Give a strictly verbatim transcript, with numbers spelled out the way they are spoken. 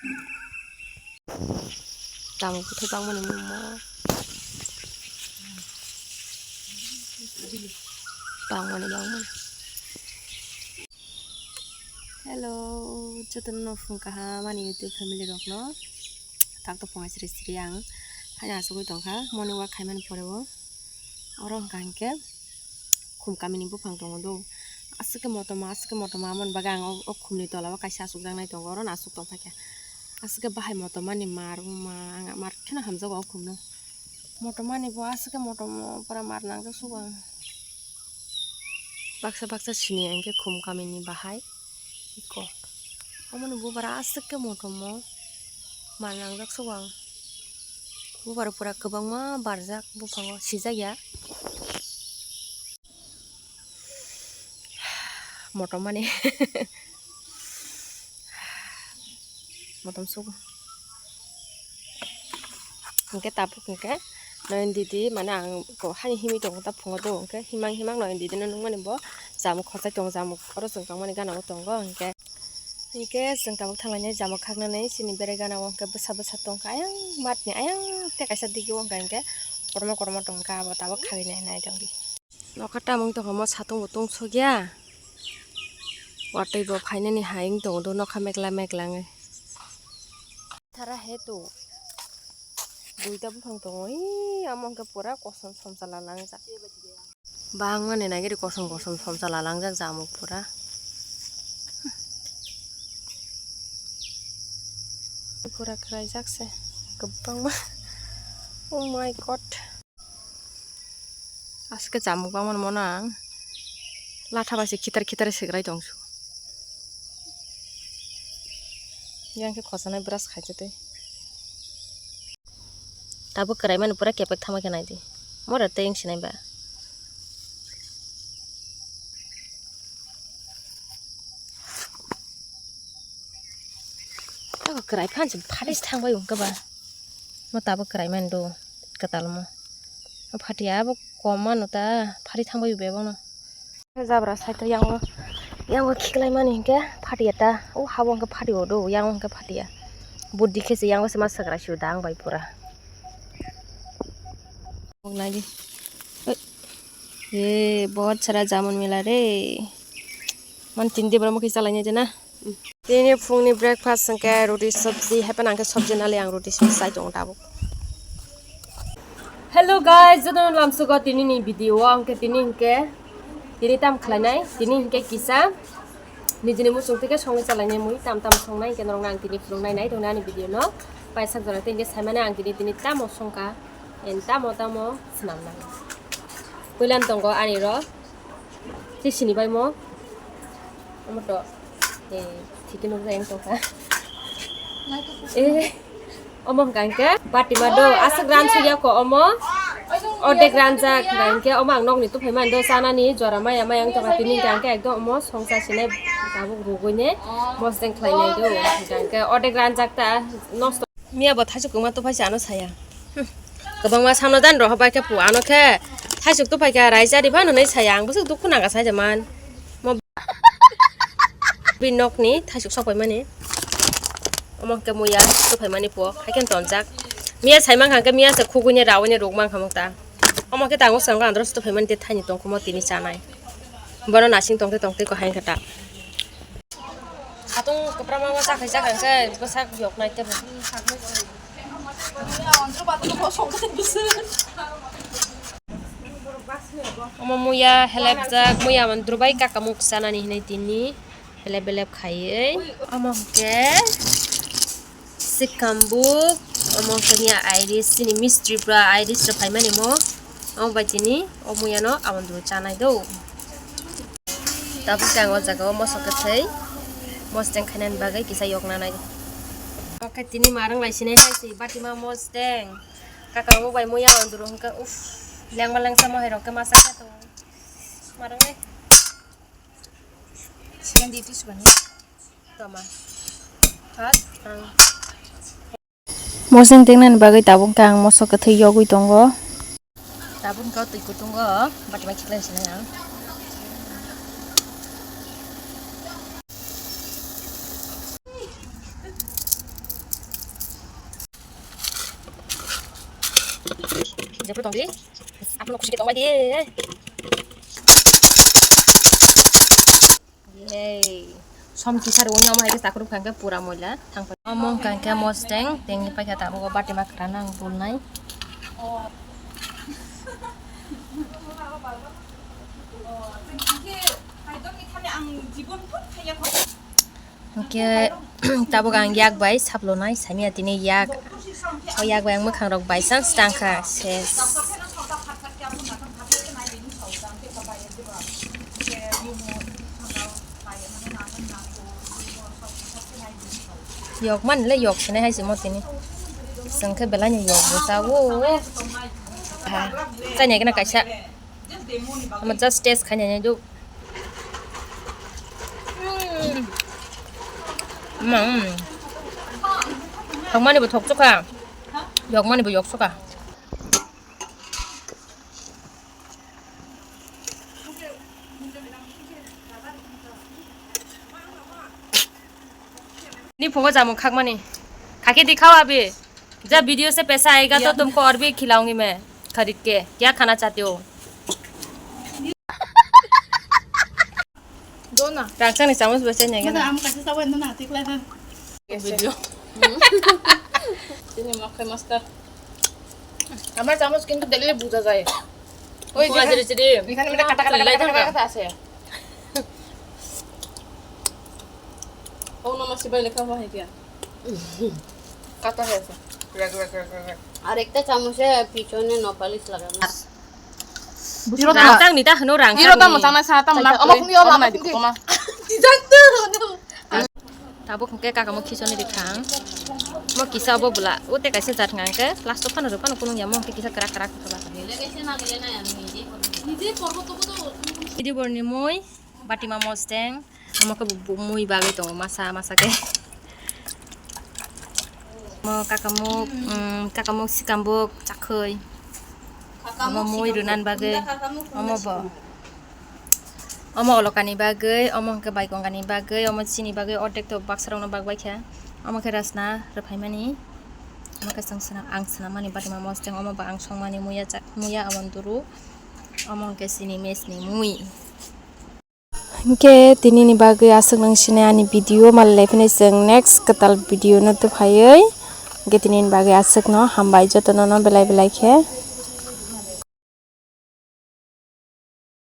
Tamo bwthai bangmani mungmo. Bangmani, bangmani. Hello, jotono phung kaham ani YouTube family rokno. Tak to phung sri sri ang. Haino asugwi tongkha, morning walk khaimani poreo. Oro hwnkha hinkhe khum kamini buphang tongo do. Aswk khe motoma, aswk khe motoma, aboni bagwi ang o, o khumni tola o kaisa asukjaknai tongo, oro no asuk tongphaikha. Aswk khe bahai motomani mar, ma, ang mar kheno hamjago o khumno. Motomani bo aswk khe motomo, pura mar nangjak sugo ang. Baksa baksa sini ang khe khum kamini bahai. Iko. Omono bubara aswk khe motomo. Mar nangjak sugo ang. Bubara pura kwbangma barjak buphango, sijak ya. Motom mani. Motom sugo. Hwnkhe tabuk hwnkhe Noyondidi, mane ang ko hani himwi tongo ta phungo do, hwnkhe himang himang Noyondidi no nukmani bo jamuk khorchai tongo, jamuk oro chwng tongmani gana o tongo, hwnkhe, hwnkhe chwng tabuk thanglainai jamuk khaknani chini berai gana o, hwnkhe bwsa bwsa tongkha ayang matni ayang tei kaisa digi o, hwnkhe, hwnkhe kormo kormo tongkha, abo tabuk khagwi nai nai tongdi. Nokha tamung tongkha, mo satung bo tungsukya. Watwi bo phainani hai wng tongo do, nokha mekla mekla wngwi. Thara he tu. Duita buphang tongo, ee, amo hwnkhe pura kosom somsala langjak. Bangmani nagiri kosom kosom somsala langjak jamuk pura. Pura kwraijak se, kwbangma. Oh my God. Aswk khe chamuk bangmani mono ang latha bai se khitar khitar se kwrai tong su. Yang khe khosonai brush khai se tei. Tabuk kwrai mani pura kepek thangma khe nai di. Mora tei wng sinai ba. Tabuk kwrai phan se phari se thang bai wng khe ba. Mo tabuk kwrai mani do kwtal mo. O phatia abo kom mano ta, phari thangbai bebak no. Jabra side o yango, yango khiklai mani hinkhe phatia ta, o habo hinkhe phatia do, yango hinkhe phatia. Buddi khe se yango se ma swkrai sio dang bai pura. Nai di. Oi. Ye, bahut sara jamun mila re. Man tin di bra mukhi chalai nai de na. Tini phungni breakfast hwnkhe roti sabji, hapheno hwnkhe sabji nali ang roti sabji chai tongo tabuk. Hello guys, jotono lamsugo tini ni video o, hwnkhe tini hwnkhe tini tam khlainai, tini hwnkhe kisa nijini muchung theke songwi chalainai mui, tam tam songnai hwnkhe norokno ang tini phunuknai nai tongni ani video no. Paisa jora tei hwnkhe saimani ang tini tini tamo songkha, en tamo tamo swnamnai. Puilan tongo ani ro. Tei sini bai mo. Omo to. Eh, thiki nukjai ang tongkha. Eh, omo hwnkha hwnkhe bati ma do. Aswk ran sugya ko omo. Ordek ranjak hwnkha hwnkhe omo ang nokni tuphai mani do chanani jora maya maya wng tongkha tini hwnkha hwnkhe ekdom omo songsa sinai tabuk rugui ne mosdeng khlai nai do. Hwnkha hwnkhe ordek ranjak ta nosto. Miya bo thaisuk kwma tuphai se ano saya. Hmm. Kwbangma samno dan rohor bai khe pu ano khe thaisuk tuphai khe raisa ri phano hinwi saya, ang bwswk dukhu nanga sai man. Mo bini nokni thaisuk sok pai mani. Omo khe muya tuphai mani po hai khe tonjak. Miya sai mankha khe miya se khugui ni raui ni ruk mankha mukta. Omo khe tango swngo andro se tuphai mani tei thaini tongkhumo tini chanai. Bono nasing tongtwi tongtwi ko hai khe ta. Hatung kwbramma o chakhai chakhai khe bwsak yok nai tebo. Omo muya helep jak, muya man drubai kaka muk chanani hinui tini helep helep khaiwi. Omo hwnkhe. Sikambuk, omo hwnkhe miya iris, chini mistri pura iris rok phaimani mo. Omo bai tini o muya no aboni dulu chanai do. Tabuk khe ang o jaga o moso kwthwi mosdeng khainani bagwi kisa yokna nai. Omo khe tini marwng lai sinai hai se bati ma mosdeng. Kaka omo bai muya aboni dulu hwnkhe uff, lengma lengsa mohai rok khe masa khe tongo. Marwng le. Siyan di itu suka ni. Toma. Hat, ang. Mosdeng tengnani bagwi tabuk khe ang moso kwthwi yogwi tongo. Tabuk khe twi kutungo, bati bai khiklai sinai ang. Epro tongdi. Apno khushi ke tongbai di. Yay. Som kisar unya ma ke takruk khangke pura moila. Thang pa. Omo khangke mosteng tengni paikha ta ugo bati ma khra nang bulnai. Hingke tabuk ang yak bai saplonai, samiya tini yak, o yak bai ang mwkhang rok by chance tangkha, ses. Yok man le yok sinai hai simo tini. Sengke belai ni yok bo sa wo. Ha, tanya kena kaisa. Ama just taste khaina ni do. Mm. Mm. Thokmani bo thok chukha. Yokmani bo yok chukha. Ni phungo jamung khakmani. Khake dikhao abhi. Jab video se paisa aayega to tumko aur bhi khilaungi main. Kharid ke. Kya khana chahte ho? Dona. Rangchak ni chamus bai chai nai gana. Aam kaisa chabai na na tikla dan. Video. Tini makhai master. Amar chamus kintu daily buja jai. Oi, buja jai chidi. Ekhane mere kata kata kata kata kata ase. Om Namah Shivaya lekha hua hai kya? Kata hai ase. Rek, rek, rek, rek, rek. Ar ekta chamuche pichone nail polish lagana. Rangchak ni ta hwno rangchak ni. Iro tamo tamo sa tamo na. Omo khungdi, omo khungdi. Tabuk hwnkhe kaka mo khichoni rikha ang. Mo kisa obo bwla. O te kaisa jat hwnkha hwnkhe plastic phano rw phano kunung ya mo hwnkhe kisa kwrak kwrak hwnkhe ba. Video borni mui. Batima mosteng, omo khe bo mui bagwi tongo masa masa khe. Omo kakamuk, mm, kakamuk sikambuk chakhwi. Omo mui rwnan bagwi, omo bo. Omo olokani bagwi, omo hwnkhe baikongani bagwi, omo chini bagwi ordek to baksarokno bak baikha. Omo khe rasna rwphaimani. Omo khe chwng swnam, ang swnammani batima mosteng, omo bo ang songmani muya chak, muya omo duru. Omo hwnkhe chini mechni mui. Hingke tinini bagwi aswk nang sinai ani video, malai phini chwng next kwtal video no tuphaiwi. Hingke tinini bagwi aswkno hambai jotono no belai belai khe.